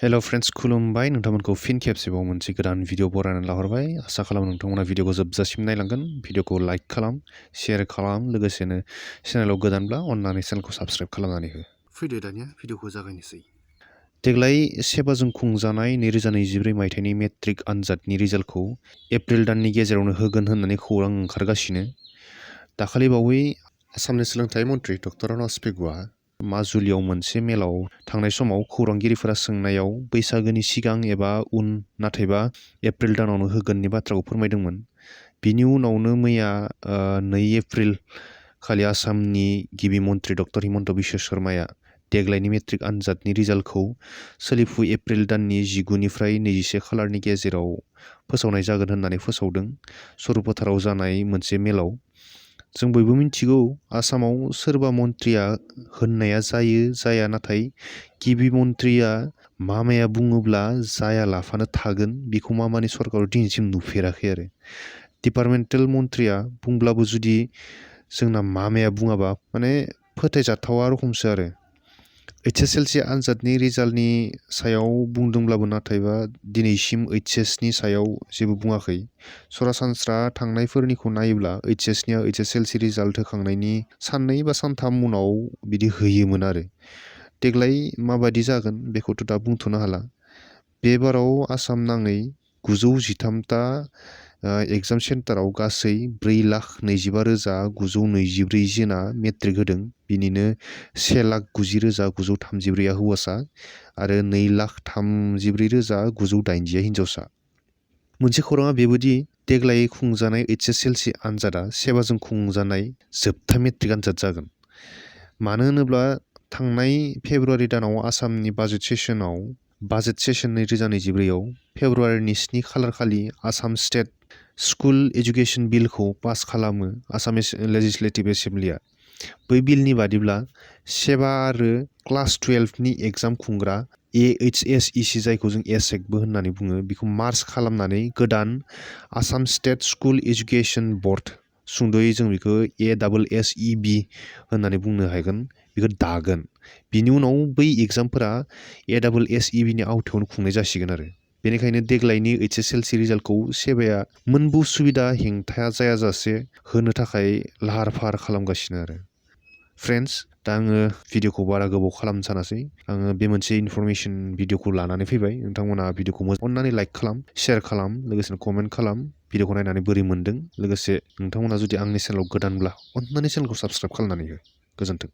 hello friends खुलुमबाय नोंथांमोनखौ फिन खेबसेबाव मोनसे गोदान भिडिअ बरायनानै लाहरबाय आसा खालामो नोंथांमोना भिडिअखौ जोबजासिम नायलांगोन भिडिअखौ लाइक खालाम शेयार खालाम लोगोसेनो चेनेलाव गोदानब्ला अन्नानै चेनेलखौ साबस्क्राइब खालामनानै हो फैदो दानिया भिडिअखौ जागायनोसै देग्लाय सेबाजों खुंजानाय 2024 मायथाइनि मेट्रिक आनजादनि रिजाल्टखौ एप्रिल दाननि गेजेरावनो होगोन होननानै खौरां ओंखारगासिनो दाखालि बावै आसामनि सोलोंथाइ मन्थ्रि डक्टर रानाज पेगुआ माजुलियाव मोनसे मेलाव थांनाय समाव खौरांगिरिफोरा सोंनायाव बैसागोनि सिगां एबा उन नाथायबा एप्रिल दानावनो होगोननि बाथ्राखौ फोरमायदोंमोन बिनि उनावनो मैया 2 एप्रिल खालि आसामनि गिबि मन्थ्रि डक्टर हिमन्त बिश्व शर्माया देग्लायनि मेट्रिक आनजादनि रिजाल्टखौ सोलिफु एप्रिल दाननि 19 निफ्राय 21 खालारनि गेजेराव फोसावनाय जागोन होननानै फोसावदों सरलपारायाव जानाय मोनसे मेलाव जों बयबो मिथिगौ आसामाव सोरबा मन्थ्रिया होननाया जाया नाथाय गिबि मन्थ्रिया मामाया बुङोब्ला जाया लाफानो थागोन बेखौ मामानि सरकाराव दिनैसिम नुफेराखै आरो डिपार्टमेन्टेल मन्थ्रिया बुंब्लाबो जुदि जोंना मामाया बुङाबा माने फोथायजाथावा रखमसो आरो HSLC आनजादनि रिजाल्टनि सायाव बुंदोंब्लाबो नाथायबा दिनैसिम HS नि सायाव जेबो बुङाखै सरासनस्रा थांनायफोरनिखौ नायोब्ला HS निया HSLC रिजाल्ट होखांनायनि 2 बा 3 उनाव बिदि होयोमोन आरो देग्लाय माबायदि जागोन बेखौथ' दा बुंथ'नो हाला बेबाराव आसाम नाङै 913ता एग्जाम सेन्टाराव गासै 4,25,924 जना मेट्रिक होदों बिनिनो 1,90,934 हौवासा आरो 2,34,980 हिनजावसा मोनसे खौराङा बेबायदि देग्लाय खुंजानाय HSLC आनजादा सेबाजों खुंजानाय जोबथा मेट्रिक आनजाद जागोन मानो होनोब्ला थांनाय फेब्रुवारि दानाव आसामनि बाजेट सेसनाव बाजेट सेसन 2024 आव फेब्रुवारिनि 7 खालार खालि आसाम स्टेट स्कुल एजुकेशन बिलखौ पास खालामो आसाम लेजिस्लेटिभ एसेम्ब्लिया बै बिलनि बादिब्ला सेबा आरो क्लास 12 नि एग्जाम खुंग्रा AHSEC जायखौ जों एसेकबो होननानै बुङो बेखौ मार्च खालामनानै गोदान Assam state school education board सुंद'यै जों बेखौ ASSEB होननानै बुंनो हागोन बेखौ दागोन बिनि उनाव बै एग्जामफोरा ASSEB नि आवथायावनो खुंनाय जासिगोन आरो बेनिखायनो देग्लायनि HSLC रिजाल्टखौ सेबाया मोनबो सुबिदा हेंथा जायाजासे होनो थाखाय लाहार फाहार खालामगासिनो आरो फ्रेन्ड्स दा आङो भिडिअखौ बारा गोबाव खालामनो सानासै आङो बे मोनसे इनफरमेशन भिडिअखौ लानानै फैबाय नोंथांमोना भिडिअखौ अन्नानै लाइक खालाम शेयार खालाम लोगोसेनो कमेन्ट खालाम भिडिअखौ नायनानै बोरै मोन्दों लोगोसे नोंथांमोना जुदि आंनि चेनेलाव गोदानब्ला अन्नानै चेनेलखौ साबस्क्राइब खालामनानै हो गोजोन्थों